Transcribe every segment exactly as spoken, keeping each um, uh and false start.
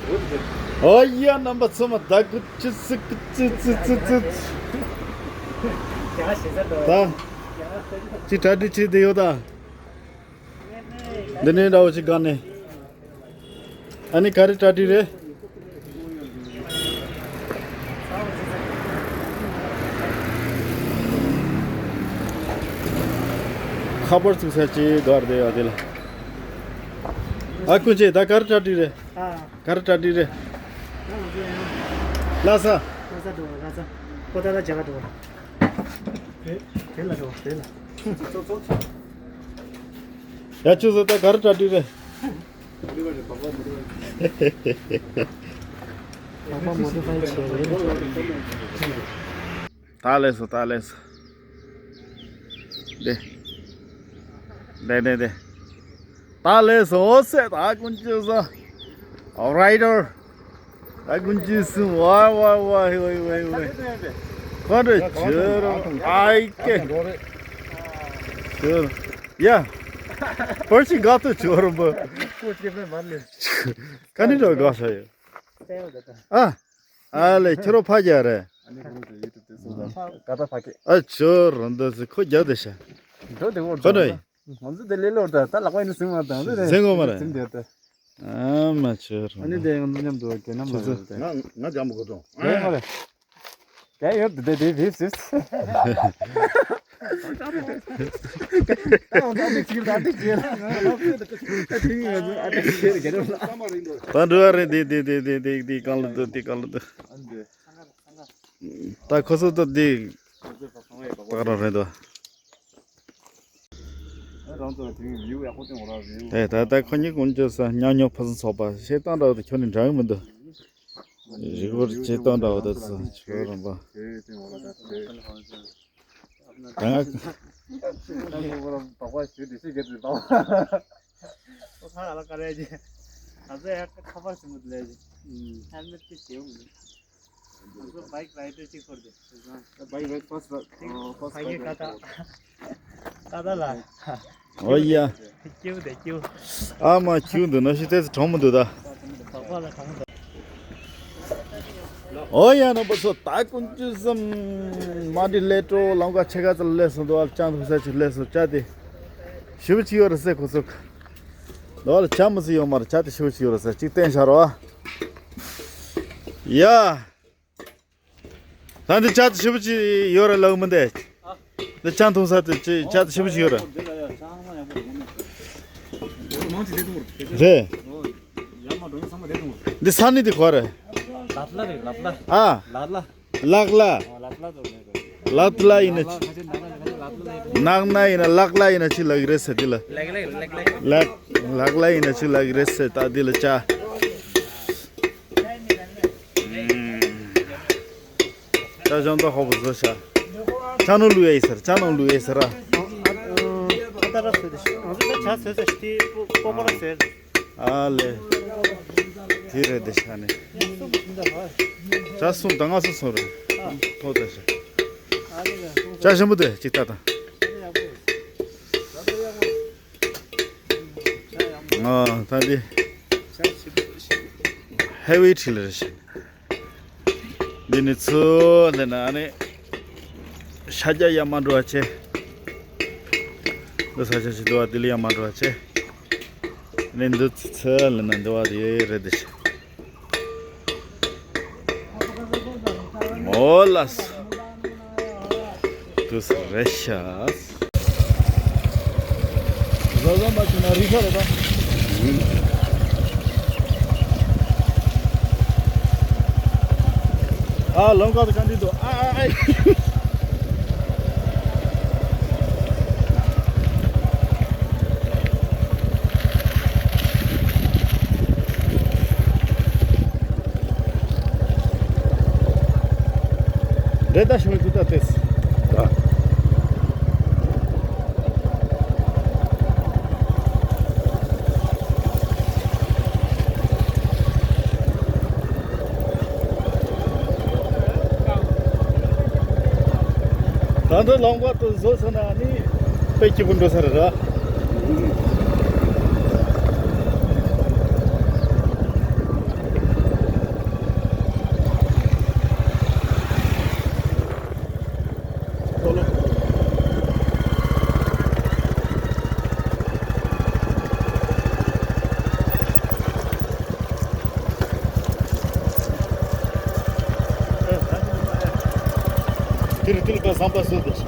ཨོ་ཡ། རྣམ་པ་ཚང་མ་ད་གུ་ཅི་སི་ཀི་ཙི་ཙི་ཙི་ཙི། ད་ཅི་གྲ་སྒྲིག་བྱས་བསྡད་ཡོད་ད། འདི་ནས་འདྲ་བོ་ཅིག་ག་ནས། ཨ་ནི་ག་རེ་གྲ་སྒྲིག་རེད། ཁ་པར་བཙུགས་ས་ཅིག་སྒར་བསྡད་ཡོད་དེ་ལ། ཨ་ཀུན་ཅེ་ད་ག་རེ་གྲ་སྒྲིག་རེད། ཨ། ག་རེ་གྲ་སྒྲིག་རེད། ལྷ་ས། ལྷ་ས་འགྲོ་བ། ལྷ་ས། ཁོ་ད་ལ་རྒྱ་གར་འགྲོ་བ། དེ་དེ་ལ་འགྲོ་བ། དེ་ལ། ཡ་ཆུ་ཟོ་ད་ག་རེ་གྲ་སྒྲིག་རེད། ད་མོ་ཊ་ཕའི་བྱས་རེད། ད་ལས་སོ། ད་ལས་སོ། དེ། དེ་དེ་དེ། ད་ལས་སོ། ཨོ་སེ། ད་ཀུན་ཅི་ཟ། རའི་ཌར། ད་ཀུན་ཅི་སུ། ཝའི་ཝའི་ཝའི་ཝའི་ཝའི་ཝའི། ཁོ་འདྲ་ཁྱོད་རང་ཨའི་ཀེ། ཁྱོད་རང་། ཡ། པར་ཆི་ག་ཏུ་ཁྱོད་རང་བ། ཁ་ནི་འགྲོ་ག་ས་ཡོད། ཨ། ཨ་ལེ་ཁྱོད་རང་ཕ་རྒྱ་རེད། ཨ་ཁྱོད་རང་འདི་ཁོ་རྒྱ་དེ་ཤ། འགྲོ་དེ་འོར་ཁོ་འདྲ་ཡིན། ང་ཚོ་དེ་ལས་ལོར་ད་ད་ལག་པ་ཡིན་ཟིན་མ་དང་ཟིན་གོ་མ་རེད། ཟིན་དེ་ད། ཨ་མ་ཁྱོད་རང་། ཨ་ནི་དེ་ང་ཚོ་མཉམ་དུ་རྒྱལ་ནམ་ལ་ཡོད་དེ། ང་ང་འཇམ་པོ་གོ་ཏོ། དེ་མ་རེད། དེ་ཡོད་དེ་དེ་དེ་ཟིན། ད་ང་ཚོ་ཨ་ཏིག་ཅིག་ད་ཨ་ཏིག་ཅིག་ད་ཨ་ཏིག་ཅིག་རྒྱལ་ནམ་ལ། ད་འགྲོ་བ་རེད། དེ་དེ་དེ་དེ་དེ་དེ་གང་ལ་འདུག་དེ་གང་ལ་འདུག་ད་ཁོ་ཚོ་ད་འདི་ད་ག་རང་རེད་དོ། ཨེ་ད་ལྟ་ཁོ་གཉིས་ཀུན་སྤྱོད་ས་ཉག་ཉོག་ཕ་སུན་ཚོགས་པ་བཤད་སྟངས་འདྲ་བོ་དེ་ཁྱོད་ནི་འདྲ་གི་མི་འདུག་རི་སྐོར་བྱེད་སྟངས་འདྲ་བོ་དེ་ཚོ་ཁྱོད་རང་པ། ད་ང་ཁ་ལ་ཀ་རེ་ཇི། ང་ཚོ་ཡང་ཁ་པར་ཞིམ་པོ་ལས་ཇི། ཧེལ་མེད་ཅིག་བྱེད་འོང་། ང་ཚོ་བྷའིག་རའི་ཌར་ཅིག་ཁུར་ཏེ། བྷའིག་རའི་ཌར་ཕར་སི་ཊི་ཀླཱས། ཕར་སི་ཊི་ཀླཱས། ཀ་ད་ལ། ཨོ་ཡ། ཀྱེའུ་དེ་ཀྱེའུ། ཨ་མ་ཁྱོད་འདི་ན་ཤི་ཏེ་གྲོང་མི་འདུག་ད། བག་པ་ལ་གང་འདུག་ཨོ་ཡ་རྣམ་པ་ཚོ། ད་ཀུན་སྤྱོད་སམ་མ་འདི་ལས་སྤྲོ་ལམ་ཁ་ཆེ་ཁ་ཚ་ལ་སླེབས་སོང་འདུག་ཨ་ཅང་ཐུག་ས་ཅིག་སླེབས་སོང་། ཅ་དེ་ཞིབ་ཅིག་ཡོད་རེད་ཟེར་ཁོ་ཚོ། ལོ་ལ་ཅ་མི་སི་ཡོད་མ་རེད། ཅ་དེ་ཞིབ་ཅིག་ཡོད་རེད་ཟེར་ཅིག་བསྟན་ཤར་བ། ཡ། ད་འདི་ཅ་དེ་ཞིབ་པོ་ཅིག་ཡོད་རེད་ལབ་མི་འདུག་འདི་ཅ་འཐུང་ས་དེ་ཅི་ཅ་དེ་ཞིབ་པོ་ཅིག་ཡོད་རེད། རེད། འདི་ས་ནི་དེ་ག་རེད། ལག་ལ་རེད། ལག་ལ། ཨ། ལག་ལ། ལག་ལ། ལག་ལ་ཡིན་ན་ཅི། ནག་ན་ཡིན་ན་ལག་ལ་ཡིན་ན་ཅི་ལབ་ཀྱི་རེད་ཟེར་འདི་ལ། ལག་ལག་ལག་ལག་ལག་ལ་ཡིན་ན་ཅི་ལབ་ཀྱི་རེད་ཟེར་ད་འདི་ལ་ཅ། ད་གཞན་དག་ཧོ་བོ་བཟོ་ཤ། ཅ་ནང་བླུགས་ཡ་ཡིན་ཟེར། ཅ་ནང་བླུགས་ཡ་ཡིན་ཟེར་ར། ཨ་ད་ར་ཟེར་ཏེ་ང་ཚོ་ད་ཇ་ཟོས་ཟེར་ཏེ་ཀོ་ཀོ་ར་ཟེར། ཨ་ལེ། དེ་རེད་དེ་ཤ་ནི། ཇ་གསུམ་དང་ལྔ་སོ་སོ་རེད། ཐོག་ད་ཤ། ཇ་ཞིམ་པོ་དེ་ཅིག་ལྟ་དང་། ཨ་ད་འདི་ཧེ་ཝི་ཁྲི་ལ་རེད་ཤག་འདི་ནི་ཚུར་ལེན་ན་ཨ་ནི་ཤ་རྒྱགས་ཡར་མར་འགྲོ་བ་བྱེད། འདི་ས་ཆ་ཞིག་འདུག་བ། འདི་ལ་ཡར་མར་འགྲོ་བ་བྱེད། ཨ་ནི་འདི་ཚུར་ལེན་ན་འདི་བ་དེ་རེད་དེ་ཤག་ཨོ་ལགས་སོ། དུས་རེད་ཤག་བཟོ་བཟོ་མ་བྱུང་ན་རིག་ཤ་རེད་ད། ཨ་ལོང་ཀ་དུ་ག་འདི་འདུག་ཨ་ཨ་ཨ། རེད་ད་ཞོལ་དུ་ད་ཏེས། ད། ད་ལྟ་ལོང་བ་དུ་བཟོ་ས་ན་ནི་དཔེ་སྐྱིད་པོ་འགྲོ་ས་རེད་ར། དེ་རུ་དེ་ལ་པ་ཟམ་པ་བཟོས་ཏེ། ས་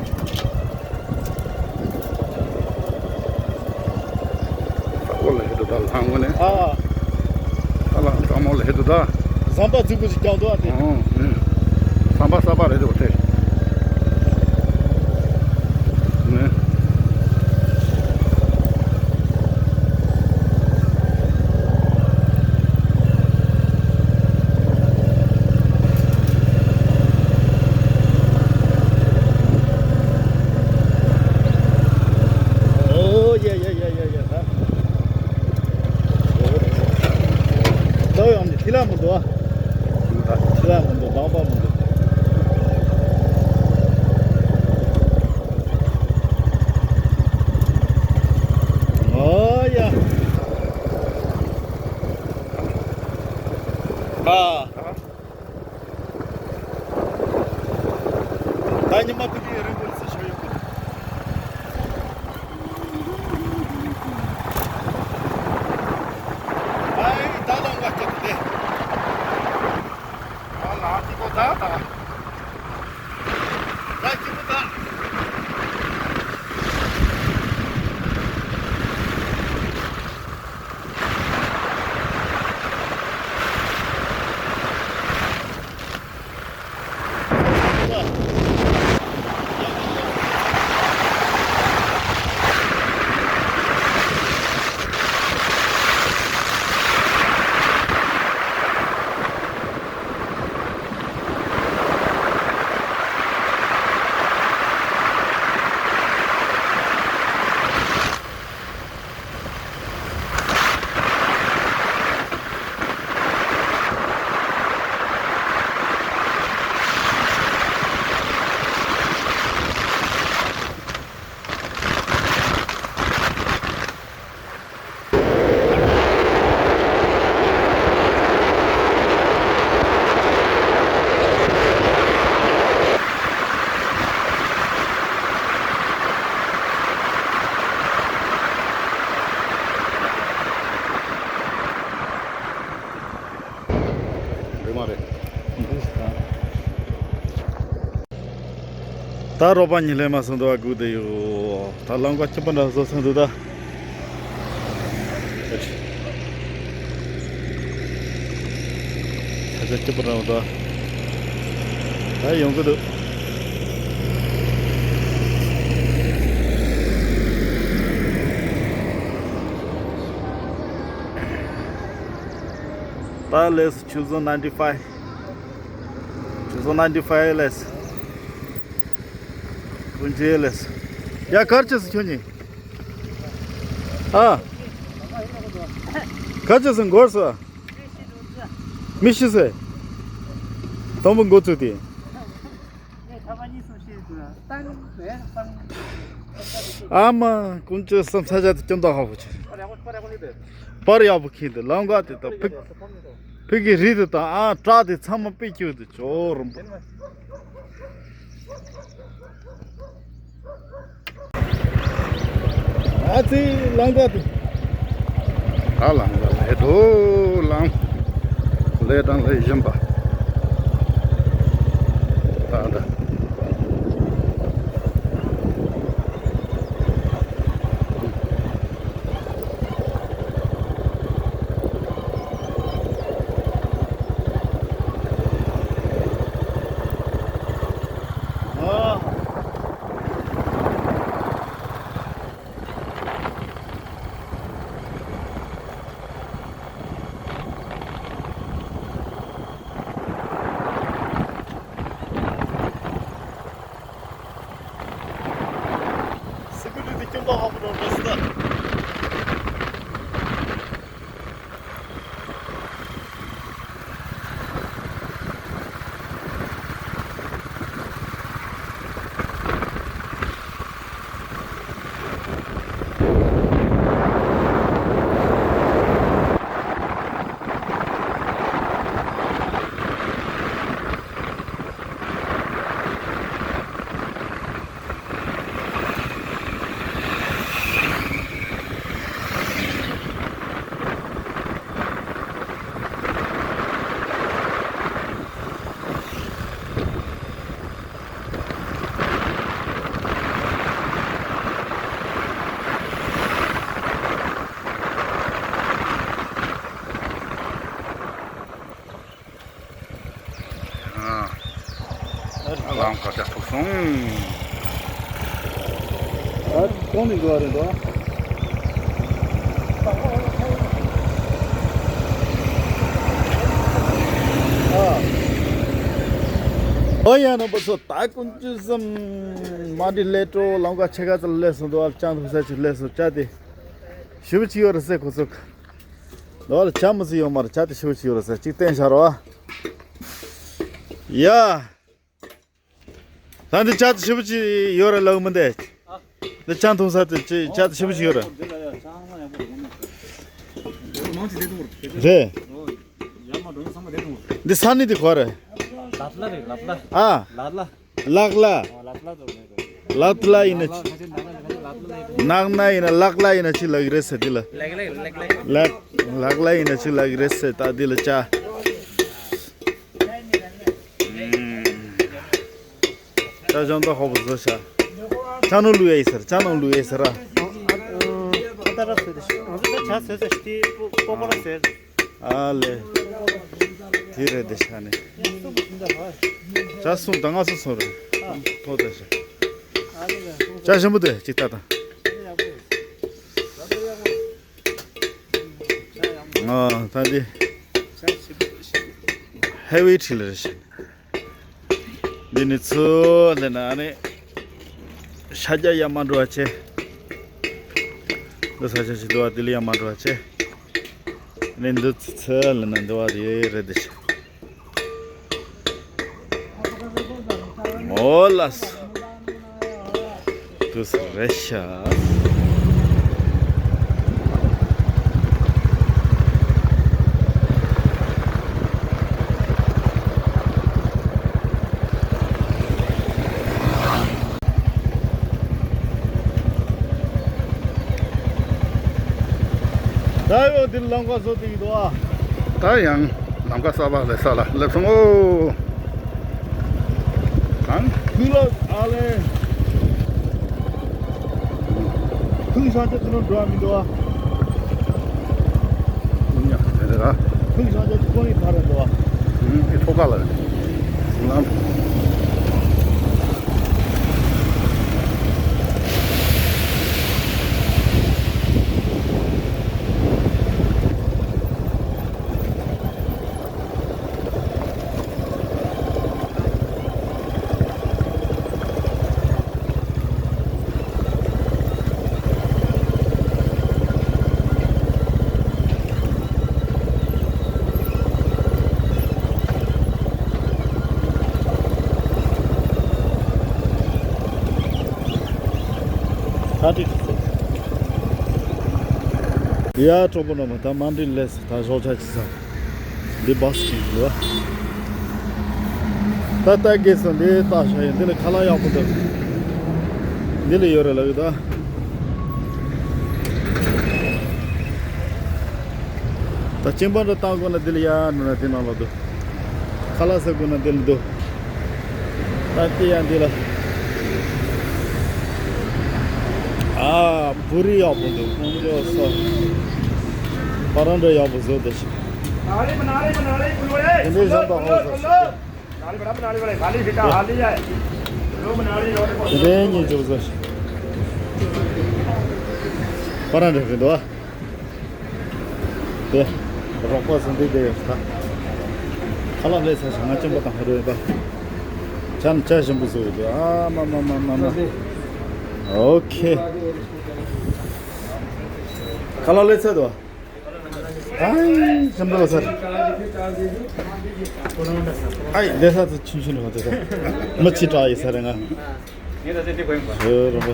འོག་ལ་ཧེ་དུ་ད་ལྷང་ངོ་ནས། ཨ། ཨ་ལ་ཀྲ་མོ་ལ་ཧེ་དུ་ད། ཟམ་པ་རྫིག་པོ་ཞིག་རྒྱག་འདུག་ཨ་དེ། ཨོ། ཟམ་པ་གསར་པ་རེད་འདུག་དེ། ནས། ཨོ་ཡ་ཡ་ཡ་ཡ་ཡ། ད་ཡང་ནི་ཐི་ལ་མི་འདུག་ཨ། ཐི་ལ་མི་འདུག་དང་པ་མི་འདུག་ཨོ་ཡ། ཨ། ད་ཉི་མ་ཕུད་ཀྱི་རིང་པོ་ཚེ་ཤོར་ཡོད་གི། ཨའི་ད་ལོ་ང་སྐྱིད་པོ་དེ། ང་ལ་སྐྱིད་པོ་ད་ད། ང་སྐྱིད་པོ་ད། རེད་མ་རེད། ད་རོགས་པ་གཉིས་ལས་མ་སོང་འདུག་བ་སྒུག་བསྡད་ཡོད། ད་ལམ་ཁ་སྐྱིད་པོ་འདྲ་བཟོ་སོང་འདུག་ད། ད་ཆ་སྐྱིད་པོ་འདྲ་བ་འདུག་ད་ཡོང་གི་འདུག་ད་ལས་two thousand ninety-five. Two thousand ninety-five ལས། ཀུན་རྗེས་ལས། ཡ་གར་ཆེ་སུ་ཁྱོད་གཉིས། ཨ། གར་ཆེ་སུ་འགོར་སོ། མི་ཤི་སོ། དང་པོ་འགོ་ཚུགས་ཏེ། ཨ་མ་ཀུན་སྤྱོད་བསམ་ས་ཆ་དེ་སྐྱོན་དག་ཧ་པོ་ཆེ། པར་ཡག་པོ་ཁྱེར་ཏེ་ལམ་ཁ་དེ་དང་ཕིག་ཕིག་གི་རི་དེ་དང་ཨ་བྲག་དེ་ཚང་མ་པེ་ཁྱེར་ཏེ་ཅོ་རུམ་པོ། ཨ་ཙི་ལམ་ཁ་དེ། ད་ལམ་ཁ་ལས་དོ་ལམ། ལས་དང་ལས་བཞིན་པ། ད་ད། ལམ་ཁ་ཤས་ཐུག་སོང་། ཨ་གོང་ནས་འགྲོ་བ་རེད་འདུག་ཨ། ཨོ་ཡ་རྣམ་པ་ཚོ། ད་ཀུན་སྤྱོད་གསུམ་མ་འདི་ལས་སྤྲོ་ལམ་ཁ་ཕྱེད་ཀ་ཙམ་སླེབས་སོང་འདུག་ཨ། ཅང་ཐུག་ས་ཅིག་སླེབས་སོང་། ཅ་དེ་ཞེ་པོ་ཅིག་ཡོད་རེད་ཟེར། ཁོ་ཚོ་འདུག་ལ་ཅ་མི་ཚོ་ཡོད་མ་རེད། ཅ་དེ་ཞེ་པོ་ཅིག་ཡོད་རེད་ཟེར། ཅིག་བསྟན་བཞག་རོགས་ཨ། ཡ། ད་འདི་ཅ་དེ་ཞེ་པོ་ཅིག་ཡོད་རེད་ལབ་མི་འདུག་འདི་ཅང་ཐུག་ས་དེ་ཅི་ཅ་དེ་ཞེ་པོ་ཅིག་ཡོད་རེད། རེད། འདི་ས་གནས་དེ་ག་རེད། ལ་ལ་རེད། ལ་ལ། ཨ། ལ་ལ་རེད། ལ་ལ། ལ་ལ་ལ་ལ་ལ་ཡིན་ན་ཅི། ནག་ན་ཡིན་ན་ལག་ལ་ཡིན་ན་ཅི་ལབ་ཀྱི་རེད་ཟེར། འདི་ལ། ལག་ལག་ལག་ལག་ལག་ལ་ཡིན་ན་ཅི་ལབ་ཀྱི་རེད་ཟེར། ད་འདི་ལ་ཅ། ཅ་ཞང་ད་ཧོ་བོ་བཟོ་ཤ། ཅ་ནང་ལུས་ཡ་ཡི་ཟེར། ཅ་ནང་ལུས་ཡ་ཡི་ཟེར་ར། ཨ་ད་ར་ཟེར་ཏེ་ཤི། ང་ཚོ་ད་ཇ་ཟེར་ཟེར་ཤི་ཏི་པོ་པོ་ལ་ཟེར། ཨ་ལེ། དེ་རེད་དེ་ཤ་ནི། ཅ་གསུམ་དང་ལྔ་སོ་སོ་རེད། ཐོག་དེ་ཤ། ཅ་ཞིམ་པོ་དེ་ཅིག་ལྟ་དང་། ཨ་ད་འདི་ཧེ་བི་ཁྲིལ་རེད་ཤག་འདི་ནི་ཚུར་ལེན་ན་ཨ་ནི་ཤ་རྒྱགས་ཡར་མར་འགྲོ་བ་བྱས། འདི་ས་ཆ་ཞིག་འདུག་བ། དེ་ལ་ཡར་མར་འགྲོ་བ་བྱས། ཨ་ནི་འདི་ཚུར་ལེན་ན་འདི་བ་རེད་རེད་དེ་ཤག་འོ་ལགས་སོ། དུས་རེད་ཤག་ད་ཡོད་འདིར་ལམ་ཁ་བཟོ་བསྡད་ཀྱི་འདུག་ཨ། ད་ཡང་ལམ་ཁ་གསར་པ་སླེབས་ས་ལ་སླེབས་སོང་ངོ་། གང་། ཁུལ་ལ་ཨ་ལེ། ཁུལ་ཤང་ཆ་དེ་ནང་འགྲོ་བ་མི་འདུག་ཨ། ཁུལ་ཤང་ཆ་དེ་ཁོ་ནི་ག་རེ་འདུག་ཨ། ཨུ། ཨེ་ཐོག་ཁ་ལ་རེད། ལམ། ཡ། གྲོགས་པོ་རྣམ་པ། ད་མ་འདི་ལས་ད་ཞོགས་ཇ་ཅིག་ཟ། འདི་བྷ་སི་ཅིག་འདུག་བ། ད་ལྟ་གེ་སར་འདི་ལྟ་ཤ་ཡིན། འདི་ལ་ཁ་ལག་ཡག་པོ་འདུག་འདི་ལ་ཡོད་རེད་ལབ་ཡོད་ད། ད་གཅིན་པ་འདྲ་བཏང་དགོས་ན་འདི་ལ་ཡར་འགྲོ་ན་འདི་ནང་ལ་འདུག་ཁ་ལག་ཟ་དགོས་ན་འདི་ལ་འདུག་ད་ལྟ་ཡང་འདི་ལ། ཨ། པུ་རི་ཡག་པོ་འདུག་ཁོང་ཚོ་ས། ཕ་ར་འདྲ་ཡག་པོ་བཟོས་འདུག་དེ་འདྲའི་བཟོ་འདུག་ཧོ་ས་ཞིག་དེ་འདྲའི་ཉིན་འཇོག་ས་ཞིག་ཕ་ར་འདྲ་རེད་འདུག་དེ། རོགས་པ་སུ་འདུག་དེ་ཡོད་ས། ཁ་ལག་ལས་ས་ཞིག་ང་གཅིན་པ་དང་ཧ་རུ་ཡོད་པ། ཅ་ནི་ཅ་ཞིམ་པོ་བཟོས་ཡོད་འདུག་ཨ་མ་མ་མ་མ་མ། ཨོ་ཁེ། ཁ་ལག་ལས་ཚར་འདུག་ཨ་ཞིམ་པོ་ས་རེད། ཨའི་ལས་ས་ཚོ་ཆུང་ཆུང་ནས་བ་དེ་ས། མི་ཆེ་དྲགས་ཡོད་ས་རེད་ང་། ཨོ་རོ་པ།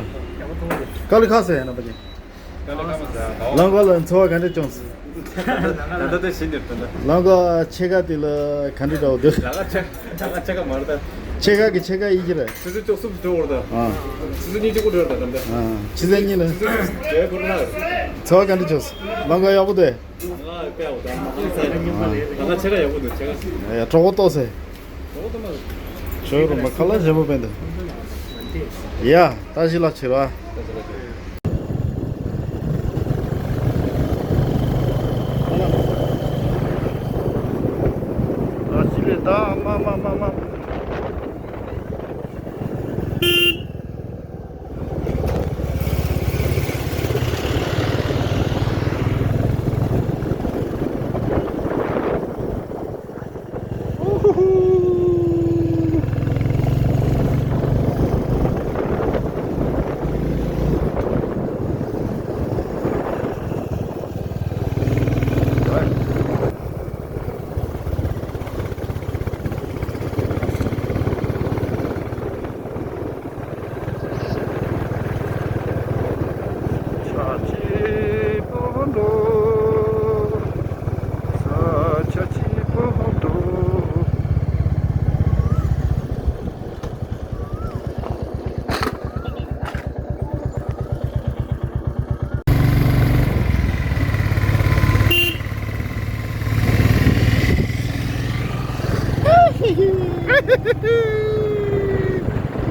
ཀ་ལི་ཁ་སེ་ཡ་ན་པ་ནི། ལམ་ཁ་ལ་འཚོ་བ་ག་འདྲ་བྱུང་སོང་། ད་ལྟ་དེ་བཞིན་དུ་ད་ལྟ། ལམ་ཁ་ཕྱེད་ཀ་དེ་ལ་ག་འདྲ་འདྲ་བོ་འདུག་ལམ་ཁ་ཕྱེད་ཀ་ཕྱེད་ཀ་མ་རེད་ད། ཕྱེད་ཀ་གི་ཕྱེད་ཀ་ཡིན་གྱི་རེད། ཆུ་ཚོད་བཅུ་གསུམ་འགྲོ་བར་ད། ཨ། ཆུ་ཚོད་གཉིས་བཅུ་དགུ་འགྲོ་བར་ད་ད་ལྟ། ཨ། ཆུ་ཚོད་གཉིས་ལ། ཆུ་ཚོད་བརྒྱད་འགྲོ་ན། འཚོ་བ་ག་འདྲ་བྱུང་སོང་། ལམ་ཁ་ཡག་པོ་འདུག་ལམ་ཁ་དཔེ་ཡག་པོ་ད་མ་ཁ་ས་ཡ། ལམ་ཁ་ཕྱེད་ཀ་ཡག་པོ་འདུག་ཕྱེད་ཀ། ཡ་གྲོགས་པོ་ཏོག་ཙམ། ཁྱོད་རོ་མ་ཁ་ལག་ཞེ་པོ་བས་འདུག་ཡ་ད་ཞི་ལགས་ཆེ་ར། ལ་ཞི་ལས་ད་མ་མ་མ་མ།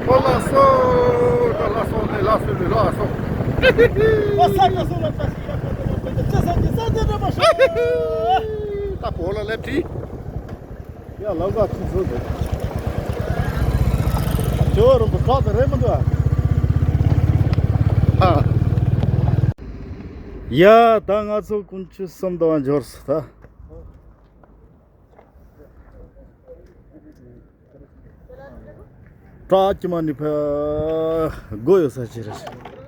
ཨོ་ལགས་སོ། ལགས་སོ་ནས་ལགས་སོ་ནས་ལགས་སོ། ཨ་ས་ཀ་སོ་ལ་ཀ་ཤི་ཡ་ཀ་ཏ་ལ་ཀ་ཏ་ཅི་ས་ཀི་ས་ཏ་ཏ་མ་ཤ། ད་བོ་ལ་ལེབ་ཏི། ཡ་ལ་ཀ་ཁུ་སོ་དེ། ཇོ་རུ་བུ་ཁ་ཏ་རེ་མ་འདུག་ཨ། ཡ་ད་ང་ཚོ་དཀོན་མཆོག་གསུམ་དང་འབྱོར་སོ་ད། བྲག་དཀྱིལ་མ་ནི་ཕ་སྒོ་ཡོད་ས་ཅིག་རེད།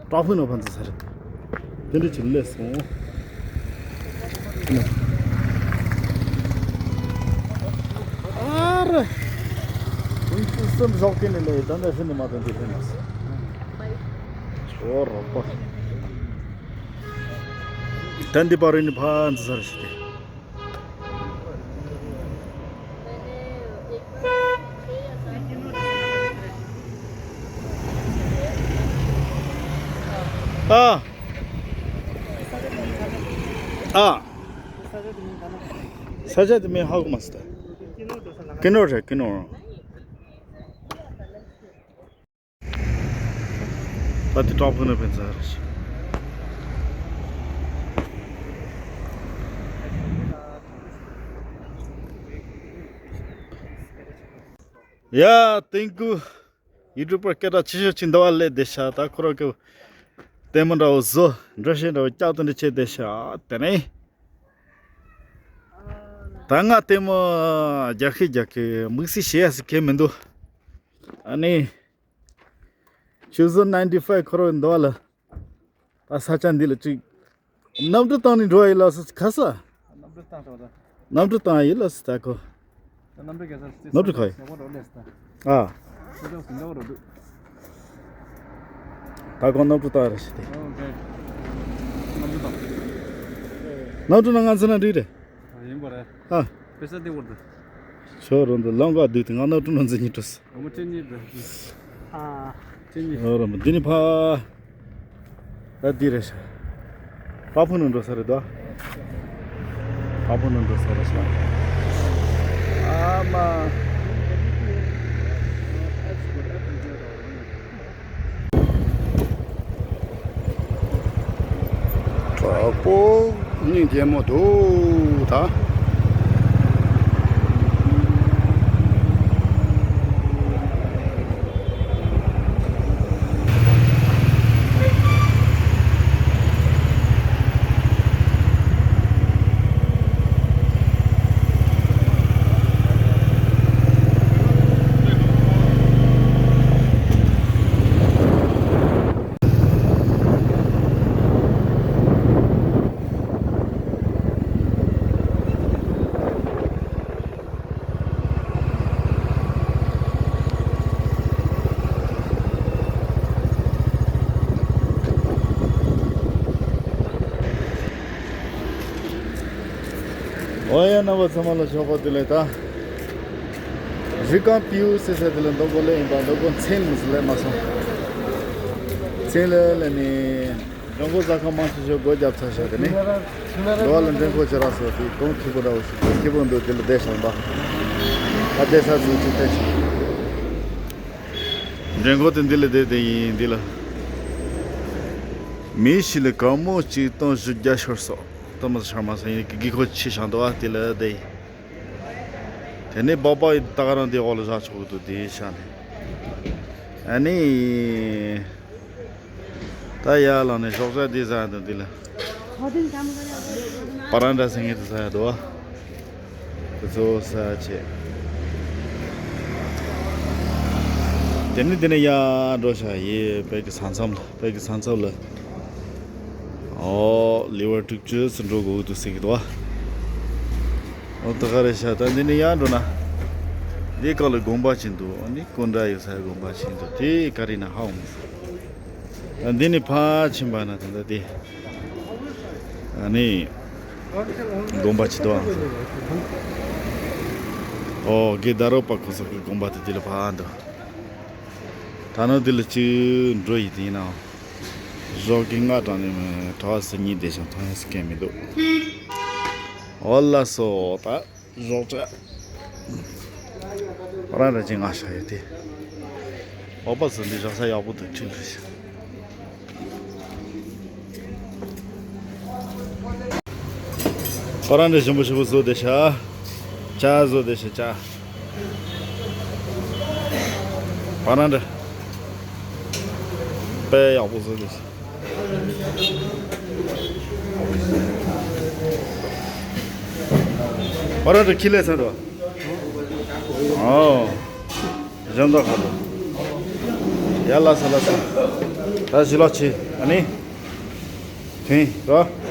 བྲག་ཕུག་ནང་ཕན་ཚུན་ས་རེད། དེ་འདྲ་ཅིག་སླེབས་སོང་། ཨ་ར། ཁོང་ཚོ་སེམས་ཞོག་དེ་ནས་ལས་ད་ནས་ཧྲི་ནས་མ་ཐོན་དེ་ལྷན་མ་སོང་། ཆོ་རོགས་པ། ད་འདི་པར་ནི་ཕན་ཚུན་ས་རེད་ཤི་དེ། ཨ། ཨ། ས་ཆ་དེ་མིང་ཧ་གོ་མ་སོང་ད། ཀི་ནོར་རེད་ཀི་ནོར། ད་དེ་བྲག་ཕུག་ནས་ཕན་ཚུན་རེད། ཡ། ཏིང་ཀུ། ཡུ་ཊུབ་པར་སྐད་གྲགས་ཆེ་ཤོས་ཅིག་འདི་བ་སླེབས་བསྡད་ཤག་ད་ཁོ་རང་གི་ལྟད་མོ་འདྲ་བོ་བཟོ། འགྲེལ་བཤད་འདྲ་བོ་རྒྱག་དེ་འདྲ་བྱས་བསྡད་ཤག་དེ་ནས། ད་ང་ལྟད་མོ་རྒྱག་གི་རྒྱག་གི་དམིགས་བསལ་བྱེད་ཡ་ཟེར་མཁན་མི་འདུག་ཨ་ནི། Chosen ninety five ཁོ་རང་འདི་བ་ལ། ད་ས་ཆ་འདི་ལ་ཅིག་གནམ་གྲུ་བཏང་ནས་འགྲོ་ཡི་ལགས་སོ་ག་ས། གནམ་གྲུ་བཏང་ཆོག་ད། གནམ་གྲུ་བཏང་ཡི་ལགས་སོ་ད་ཁོ། གནམ་གྲུ་ག་ས་སི་གནམ་གྲུ་ག་ཡི་ཡག་པོ་འགྲོ་ལས་སོ་ད། ཨ། ཁོ་ཚོ་སི་འགྲོ་འགྲོ་འདུག་ད་ཁོ་གནམ་གྲུ་བཏང་རེ་ཞིག་དེ། ཨོ་ཁེ། གནམ་གྲུ་བཏང་། གནམ་གྲུ་ནང་ང་ཚོ་ན་འགྲིག་རེད། ཨ་ཡིན་པ་རེད། ཨ། པེ་ས་དེ་བར་དུ། ཤོ་རོ་འདི་ལམ་ཀ་བསྡུས་ཏེ་ང་ནོར་ཀྲུ་ནོར་འཛིན་གཉིས་སྤྲོ་སི། ཨ་མ་ཁྲི་གཉིས་སྤྲོ། ཨ། ཁྲི་གཉིས། ཤོ་རོ་འདི་ནི་ཕ། ད་འདི་རེད་ཤག་བྲག་ཕུག་ནང་འགྲོ་ས་རེད་དོ། བྲག་ཕུག་ནང་འགྲོ་ས་རེད་ཤག་ཨ་མ། གྲོགས་པོ་སྙིང་རྗེ་མོ་འདུག་ད། ཨོ་ཡ་རྣམ་པ་ཚང་མ་ལ་ཞོགས་པ་བདེ་ལེགས་ད། རི་སྒང་པིའུ་ཟེར་ས་དེ་ལ་མདོ་སྒོ་ལས་ཡིན་པ་མདོ་སྒོ་མཚན་ལ་སླེབས་མ་སོང་། མཚན་ལ་སླེབས་ནས་འགྲོ་མགོ་ཟ་ཁང་མང་ཆེ་ཤོས་སྒོ་བརྒྱབ་ཚར་ཤག་དེ་ནས་འགྲོ་བ་ལ་འདྲེན་ཁོ་ཅི་རག་སོ་དེ་གོང་ཁེ་པོ་འདྲ་བོ་ཞིག་ཁེ་པོ་འདུག་དེ་ལ་བསྡད་ཤག་པ། ད་བསྡད་ས་ཚུལ་ཅིག་བསྟན་ཤག་འདྲེན་ཁོ་དེ་འདི་ལ་བསྡད་དེ་ཡིན་འདི་ལ། མི་ཞིག་ལ་གང་མོ་གཅིག་སྟོང་བཞི་བརྒྱ་ཤོར་སོང་། ད་མ་ཤར་མ་སོང་ཡིན་གི་གི་ཁོ་ཆེ་ཤང་དུ་ཨ་དེ་ལ་བསྡད་ཡིན། དེ་ནས་སྦག་སྦག་ཡིན་ད་ག་རང་དེ་འོག་ལ་བཞག་ཆོག་གི་འདུག་དེའི་ཤང་ནས། ཨ་ནི། ད་ཡར་ལངས་ནས་ཞོགས་ཇ་འདི་ཟ་དང་འདི་ལ། པ་རན་འདྲ་ཟེར་མཁན་དེ་ཟ་ཡ་འདུག་ཨ། དེ་ཚོ་ཟ་ཡ་བྱས། དེ་ནས་དེ་ནས་ཡར་འགྲོ་ཤག་ཡེ་བོད་ཀྱི་ས་མཚམས་ལ་བོད་ཀྱི་ས་མཚམས་ལ། ཨོ་ལེ་དབར་དྲུག་ཅུ་ཙམ་འགྲོ་དགོས་ཀྱི་འདུག་ཟེར་གྱི་འདུག་ཨ། ཨོ་ད་ག་རེ་ཤག་ད་འདི་ནས་ཡར་འགྲོ་ན། འདི་སྒང་ལ་དགོན་པ་ཅིག་འདུག་ཨ་ནི་སྐུ་འདྲ་ཡོད་ས་དགོན་པ་ཅིག་འདུག་དེ་ག་རེ་ན་ཧ་འོང་མི་སྲིད། ད་འདི་ནས་ཕར་ཕྱིན་པ་ན་ད་ལྟ་དེ། ཨ་ནི། དགོན་པ་ཅིག་འདུག་ཨ། ཨོ་དགེ་ཟླ་རོགས་པ་ཁོ་ཚོ་གི་དགོན་པ་དེ་དེ་ལ་ཕར་འདུག་ད་ནི་དེ་ལ་ཅིག་འགྲོ་ཡི་དེ་ཡིན་ནའང་། ཞོགས་ཀྱི་སྔ་དྲགས་ནས་མི་གྲྭ་བ་ཟེར་གཉིས་བསྡད་ཤིང་མཐོང་ཡ་ཟེར་མཁན་མི་འདུག་འོ་ལགས་སོ་ད། རོགས་ཀྱི། ཁོ་རང་ར་ཅིག་ང་ཤ་ཡོད་དེ། འོ་པ་ཚོ་འདི་རག་ས་ཡག་པོ་འདུག་ཁྲིད་འགྲོ་ཤག་ཁོ་རང་འདྲ་ཞིམ་པོ་ཞིམ་པོ་བཟོ་བསྡད་ཤག་ཇ་བཟོ་བསྡད་ཤག་ཇ། ཁོ་རང་འདྲ། དཔེ་ཡག་པོ་བཟོ་བསྡད་ཤག་ཁོ་རང་འདྲ་ཁྱི་ལས་ཚར་འདུག་ཨོ། གཞན་དག་ཁ་དོག་ཡ་ལ་ས་ལ་ས། ད་ཞི་ལོག་ཆི་ཨ་ནི། ཐིང་རོ།